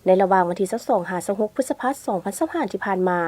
ໃນລະຫວ່າງວັນທີຊາວສອງ ຫາ ຊາວຫົກ ພຶດສະພາ ສອງພັນຊາວຫ້າ ທີ່ຜ່ານມາ,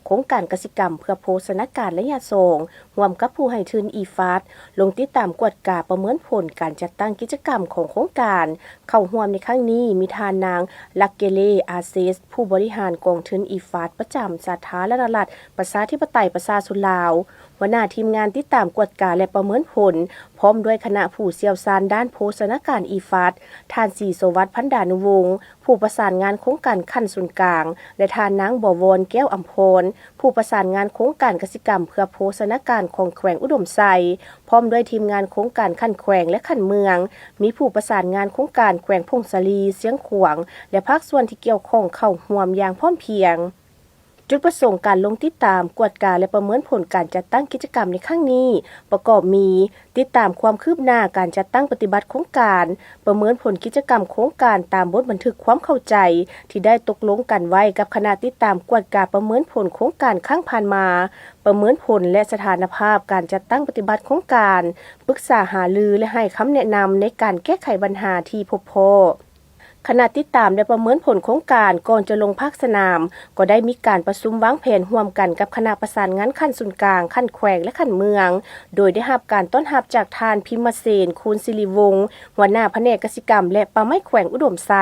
ໂຄງການກະສິກຳເພື່ອໂພຊະນາການໄລຍະສອງ ຮ່ວມກັບຜູ້ໃຫ້ທຶນ ອີຟາດ ລົງຕິດຕາມກວດກາປະເມີນຜົນການຈັດຕັ້ງກິດຈະກຳຂອງໂຄງການ. ເຂົ້າຮ່ວມໃນຄັ້ງນີ້ມີທ່ານນາງ ລັກເກເລ ອາເຊສ ຜູ້ບໍລິຫານກອງທຶນ ອີຟາດ ປະຈຳສາທາລະນະລັດ ປະຊາທິປະໄຕ ປະຊາຊົນລາວ, ຫົວໜ້າທີມງານຕິດຕາມກວດກາ ແລະ ປະເມີນຜົນ ພ້ອມດ້ວຍຄະນະຜູ້ຊ່ຽວຊານດ້ານໂພຊະນາການ ອີຟາດ ທ່ານ ສີໂສວັດ ພັນດານຸວົງ ຜູ້ປະສານງານໂຄງການຂັ້ນສູນກາງ ແລະ ທ່ານນາງ ບໍວອນ ແກ້ວອຳພອນ ຜູ້ປະສານງານໂຄງການກະສິກຳເພື່ອໂພຊະນາການຂອງແຂວງອຸດົມໄຊ, ພ້ອມດ້ວຍທີມງານໂຄງການຂັ້ນແຂວງ ແລະ ຂັ້ນເມືອງ, ມີຜູ້ປະສານງານໂຄງການແຂວງຜົ້ງສາລີ, ຊຽງຂວາງ ແລະ ພາກສ່ວນທີ່ກ່ຽວຂ້ອງເຂົ້າຮ່ວມຢ່າງພ້ອມພຽງ. ຈຸດປະສົງການລົງຕິດຕາມ, ກວດກາ ແລະ ປະເມີນຜົນການຈັດຕັ້ງກິດຈະກຳໃນຄັ້ງນີ້ ປະກອບມີ ຕິດຕາມຄວາມຄືບໜ້າການຈັດຕັ້ງປະຕິບັດໂຄງການ, ປະເມີນຜົນກິດຈະກຳໂຄງການຕາມບົດບັນທຶກຄວາມເຂົ້າໃຈທີ່ໄດ້ຕົກລົງກັນໄວ້ກັບຄະນະຕິດຕາມກວດກາປະເມີນຜົນໂຄງການຄັ້ງຜ່ານມາ, ປະເມີນຜົນ ແລະ ສະຖານະພາບການຈັດຕັ້ງປະຕິບັດໂຄງການ, ປຶກສາຫາລື ແລະ ໃຫ້ຄຳແນະນຳໃນການແກ້ໄຂບັນຫາທີ່ພົບພໍ້. ຄະນະຕິດຕາມ ແລະ ປະເມີນຜົນໂຄງການ ກ່ອນຈະລົງພາກສະໜາມ ກໍໄດ້ມີການປະຊຸມວາງແຜນຮ່ວມກັນກັບຄະນະປະສານງານຂັ້ນສູນກາງ, ຂັ້ນແຂວງ ແລະ ຂັ້ນເມືອງ, ໂດຍໄດ້ຮັບການຕ້ອນຮັບຈາກທ່ານ ພິມມະເສນ ຄູນສິລິວົງ ຫົວໜ້າພະແນກກະສິກຳ ແລະ ປ່າໄມ້ແຂວງອຸດົມໄຊ.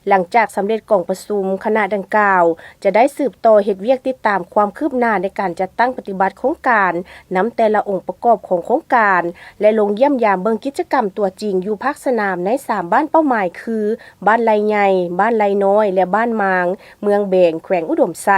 ຫຼັງຈາກສຳເລັດກອງປະຊຸມ, ຄະນະດັ່ງກ່າວຈະໄດ້ສືບຕໍ່ເຮັດວຽກຕິດຕາມຄວາມຄືບໜ້າໃນການຈັດຕັ້ງປະຕິບັດໂຄງການ ນຳແຕ່ລະອົງປະກອບຂອງໂຄງການ ແລະ ລົງຢ້ຽມຢາມເບິ່ງກິດຈະກຳຕົວຈິງຢູ່ພາກສະໜາມໃນສາມບ້ານເປົ້າໝາຍຄື ບ້ານໄລ່ໃຫຍ່, ບ້ານໄລ່ນ້ອຍ ແລະ ບ້ານມາງ, ເມືອງແບງ, ແຂວງອຸດົມໄຊ.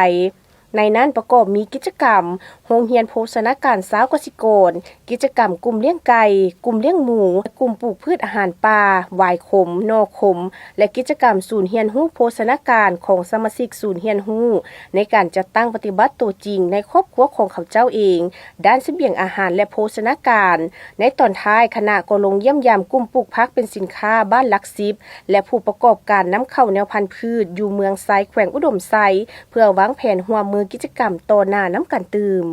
ໃນນັ້ນປະກອບມີກິດຈະກຳໂຮງຮຽນໂພຊະນາການຊາວກະສິກອນ, ກິດຈະກຳກຸ່ມລ້ຽງໄກ່, ກຸ່ມລ້ຽງໝູ, ກຸ່ມປູກພືດອາຫານປ່າ, ຫວາຍຂົມ, ໜໍ່ຂົມ ແລະ ກິດຈະກຳສູນຮຽນຮູ້ໂພຊະນາການຂອງສະມາຊິກສູນຮຽນຮູ້ ໃນການຈັດຕັ້ງປະຕິບັດຕົວຈິງໃນຄອບຄົວຂອງເຂົາເຈົ້າເອງ ດ້ານສະບຽງອາຫານ ແລະ ໂພຊະນາການ. ໃນຕອນທ້າຍ, ຄະນະກໍລົງຢ້ຽມຢາມກຸ່ມປູກຜັກເປັນສິນຄ້າບ້ານຫຼັກສິບ ແລະ ຜູ້ປະກອບການນຳເຂົ້າແນວພັນພືດຢູ່ເມືອງໄຊ ແຂວງອຸດົມໄຊ ເພື່ອວາງແຜນຮ່ວມມືກິດຈະກຳຕໍ່ໜ້ານຳກັນຕື່ມ.